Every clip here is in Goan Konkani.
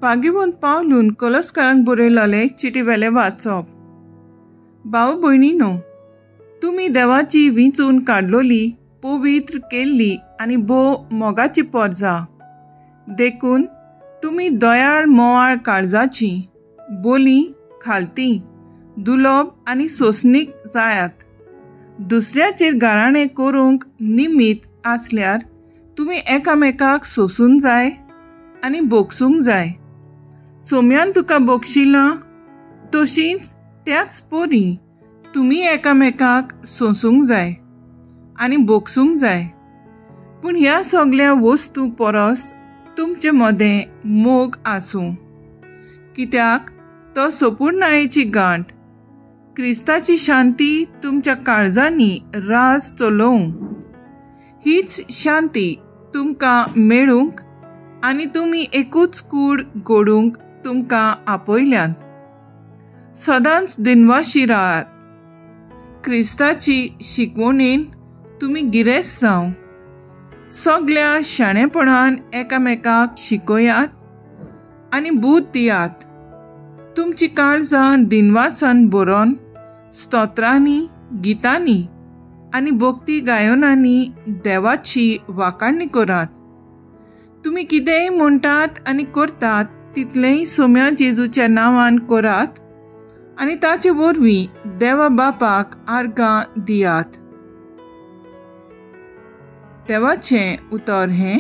भाग्यवंत पावलून कलस्कारांक बरयलोले चिटी वेले वाचप. भाव भयणीनो, तुमी देवाची विंचून काडलोली, पवित्र केल्ली आनी भोव मोगाची पोरजा, देखून तुमी दयाळ मोवाळ काळजाची, बोली खालती, दुलोब आनी सोंसणीक जायात. दुसऱ्याचेर गाराणें करूंक निमीत आसल्यार तुमी एकामेकाक सोंसूंक जाय आनी भोगसूंक जाय. सोम्यान तुका भोगशिलां तशींच त्याच परी तुमी एकामेकाक सोंसूंक जाय आनी भोगसूंक जाय. पूण ह्या सगल्या वस्तू परस तुमचे मदें मोग आसूं, कित्याक तो सोपूर्णायेची गांठ. क्रिस्ताची शांती तुमच्या काळजांनी राज चलोवं. हीच शांती तुमकां मेळूंक आनी तुमी एकूच कूड घडूंक तुमकां आपयल्यात. सदांच दिनवाशी राहात. क्रिस्ताची शिकवणेन तुमी गिरेस्त जावं. सगल्या शाणेपणान एकामेकाक शिकयात आनी बूद दियात. तुमची काळजां दिनवासान बरोवन स्तोत्रांनी, गितांनी आनी भक्ती गायनांनी देवाची वाखाणणी करात. तुमी कितेंय म्हणटात आनी करतात तितलेंय सोम्या जेजूच्या नांवान करात आनी ताचे वरवीं देवा बापाक आर्गां दियात. देवाचें उतर हें.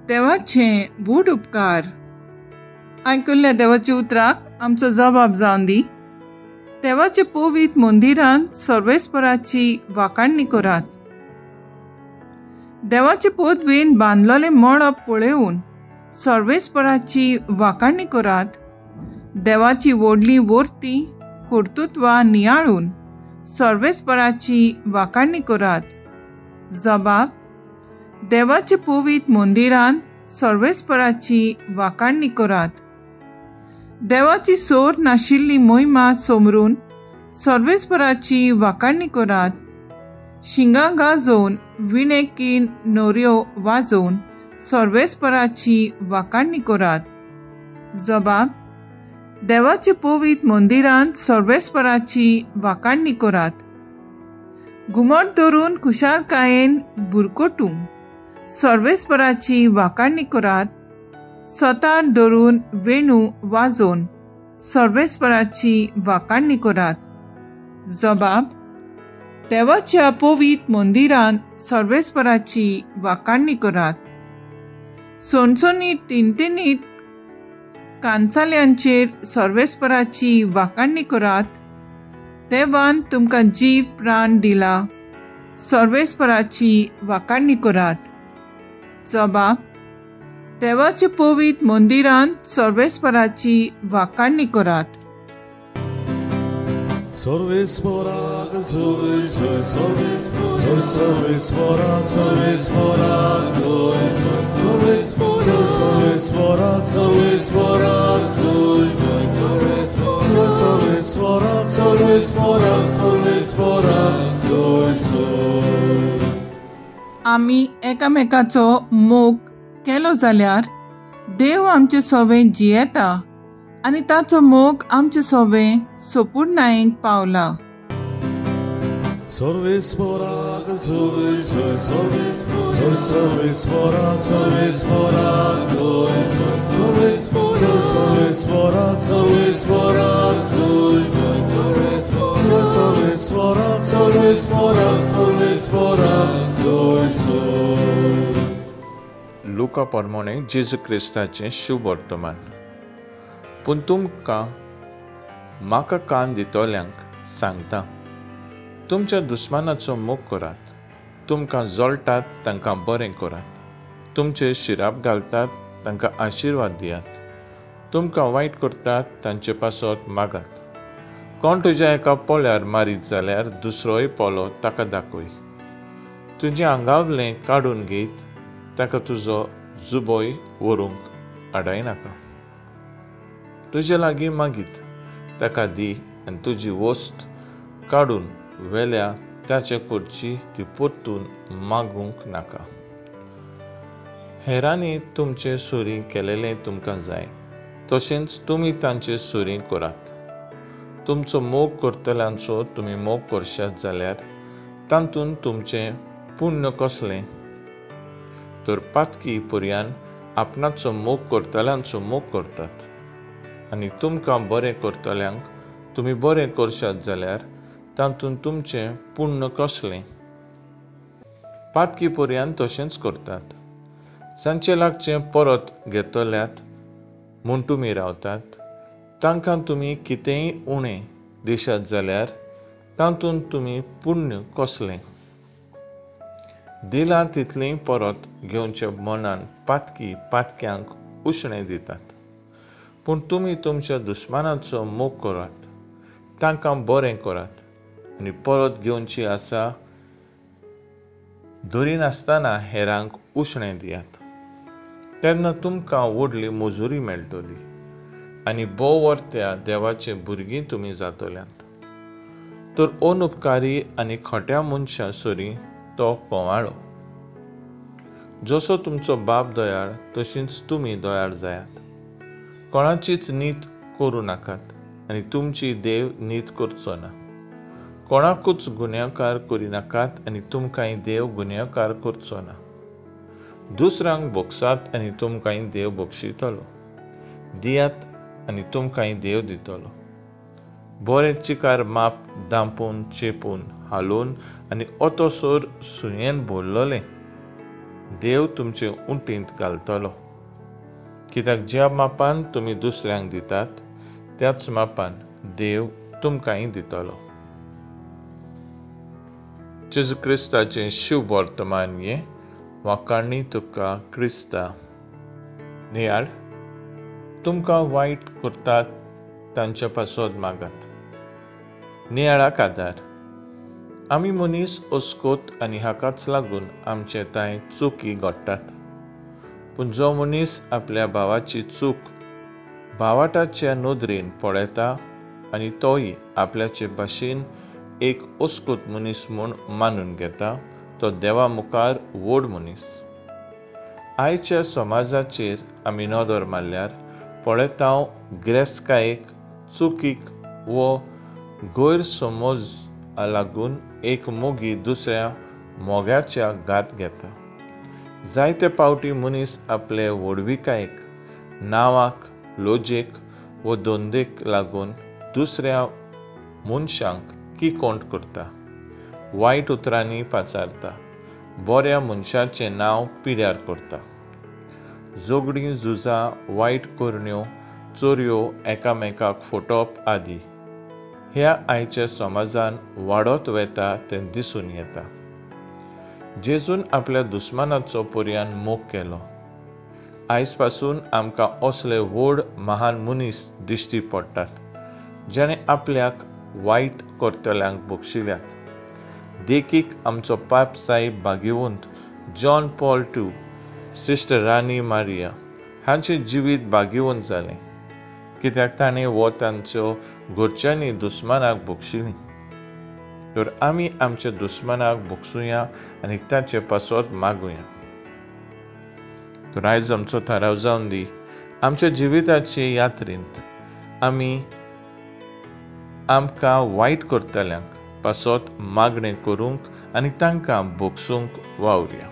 देवाचें व्हड उपकार. आयकुल्ल्या देवाच्या उतराक आमचो जबाब जावन दी. देवाचे पवित्र मंदिरांत सर्वेस्पराची वाखाणणी करात. देवाचे पदवेन बांदलोलें मळब पळोवन सर्वेस्पराची वाखाणणी करात. देवाची व्हडली वर्ती कर्तृत्वां नियाळून सर्वेस्पराची वाखाणणी करात. जबाब: देवाचे पवित्र मंदिरांत सर्वेस्पराची वाखाणणी करात. देवाची सोर नाशिल्ली मोहिमा सोमरून सर्वेस्पराची वाखाणणी करात. शिंगां गाजोवन, विणेकीन नोऱ्यो वाजोवन सर्वेस्पराची वाखाणणी करात. जबाब: देवाचे पवित्र मंदिरांत सर्वेस्पराची वाखाणणी करात. घुमट धरून खुशालकायेन बुरकोटूं सर्वेस्पराची वाखाणणी करात. सतार धरून वेणू वाजोवन सर्वेस्पराची वाखाणणी करात. जबाब: देवाच्या पवित्र मंदिरांत सर्वेस्पराची वाखाणणी करात. सणसणीत तिनतिनीत कांचाल्यांचेर सर्वेस्पराची वाखाणणी करात. देवान तुमकां जीव प्राण दिला, सर्वेस्पराची वाखाणणी करात. जबाब: देवाचे पवित्र मंदिरांत सर्वेस्पराची वाखाणणी करात. सर्वेस्पराक जोय जोय, सर्वेस्पराक सर्वेस्पराक जोय जोय, सर्वेस्पराक सर्वेस्पराक जोय जोय, सर्वेस्पराक सर्वेस्पराक सर्वेस्पराक जोय जोय. आमी एकामेकाचो मोग केलो जाल्यार देव आमचे सोबें जियेता आनी ताचो मोग आमचे सोबें सोपूर्णायेक पावला. सर्वेस्पराक जोय जोय, सर्वेस्पराक सर्वेस्पराक जोय जोय, सर्वेस्पराक सर्वेस्पराक जोय जोय, सर्वेस्पराक सर्वेस्पराक सर्वेस्पराक जोय जोय. लुका प्रमाणे जेजू क्रिस्ताचें शुभ वर्तमान. पूण तुमकां म्हाका कान दितल्यांक सांगता, तुमच्या दुस्मानाचो मोग करात, तुमकां जळटात तांकां बरें करात, तुमचे शिराप घालतात तांकां आशिर्वाद दियात, तुमकां वायट करतात तांचे पासत मागात. कोण तुज्या एका पोल्यार मारीत जाल्यार दुसरोय पोलो ताका दाखय. तुजें आंगावलें काडून घेत ताका तुजो जुबोय व्हरूंक आडायनाका. तुजे लागीं मागीत ताका दी आनी तुजी वस्त काडून वेल्या ताचे करची ती परतून मागूंक नाका. हेरांनी तुमचे सुरी केलेलें तुमकां जाय तशेंच तुमी तांचे सुरी करात. तुमचो मोग करतल्यांचो तुमी मोग करशात जाल्यार तातूंत तुमचें पुण्य कसलें? तर पातकी पर्यान आपणाचो मोग करतल्यांचो मोग करतात. आनी तुमकां बरें करतल्यांक तुमी बरें करशात जाल्यार तातूंत तुमचें पुण्य कसलें? पातकी पर्यान तशेंच करतात. जांचे लागचें परत घेतल्यात म्हूण तुमी रावतात तांकां तुमी कितेंय उणें दिशात जाल्यार तातूंत तुमी पुण्य कसलें? दिलां तितलीं परत घेवचे मनान पातकी पातक्यांक उश्णें दितात. पूण तुमी तुमच्या दुस्मानाचो मोग करात, तांकां बरें करात आनी परत घेवची आसा धरिनासतना हेरांक उश्णें दियात. तेन्ना तुमकां व्हडली मजुरी मेळटली आनी भोव वर्त्या देवाचे भुरगीं तुमी जातल्यांत. तर अनुपकारी आनी खोट्या मनशां सरी तो कंवाळो. जसो तुमचो बाप दयाळ तशींच तुमी दयाळ जायात. कोणाचीच नीत करूं नाकात आनी तुमची देव नीत करचो ना. कोणाकूच गुन्यांवकार करिनाकात आनी तुमकांय देव गुन्यांवकार करचो ना. दुसऱ्यांक भोगसात आनी तुमकांय देव बक्षितलो. दियात आनी तुमकांय देव दितलो. बरें चिकार माप दांपून चेपून हालोवन आनी ओतोसर सुयेन भरलेलें देव तुमचे उंटींत घालतलो. कित्याक ज्या मापान तुमी दुसऱ्यांक दितात त्याच मापान देव तुमकांय दितलो. जेजू क्रिस्ताचें शुभ वर्तमान हें. वाखाणी तुका क्रिस्ता. नियाळ, तुमकां वायट करतात तांच्या पासत मागात. नियाळाक आदार. आमी मनीस अस्कोत आनी हाकाच लागून आमचे तांय चुकी घडटात. पूण जो मनीस आपल्या भावाची चूक भावाटाच्या नदरेन पळयता आनी तोय आपल्याचे भाशेन एक अस्कोत मनीस म्हूण मानून घेता तो देवा मुखार व्हड मनीस. आयच्या समाजाचेर आमी नदर मारल्यार पळयता गिरेस्तकायेक, चुकीक वो गैरसमज लागून एक मोगी दुसऱ्या मोग्याच्या घात घेता. जायते पावटी मनीस आपले व्हडविकायेक, नांवाक, लजेक वो धंदेक लागून दुसऱ्या मनशांक किकोंट करता, वायट उतरांनी पाचारता, बऱ्या मनशाचें नांव पिड्यार करता. झगडीं, झुजां, वायट करण्यो, चोरयो, एकामेकाक फटोवप आदी ह्या आयच्या समाजान वाडत वता तें दिसून येता. जेजून आपल्या दुस्मानाचो पर्यान मोग केलो. आयज पासून आमकां असले व्हड महान मनीस दिश्टी पडटात जाणें आपल्याक वायट करतल्यांक बक्षिल्यात. देखीक आमचो पाप साहेब भाग्यवंत John Paul II, sister Rani Maria हांचें जिवीत भाग्यवंत जालें कित्याक ताणें वो तांच्यो घरच्यांनी दुस्मानाक बक्षिलीं. तर आमी आमच्या दुस्मानाक बक्षुया आनी ताचे पासत मागुया. तर आयज आमचो थाराव जावन दी, आमच्या जिविताचे यात्रेंत आमी आमकां वायट करतल्यांक पासत मागणें करूंक आनी तांकां बक्षूंक वावरुया.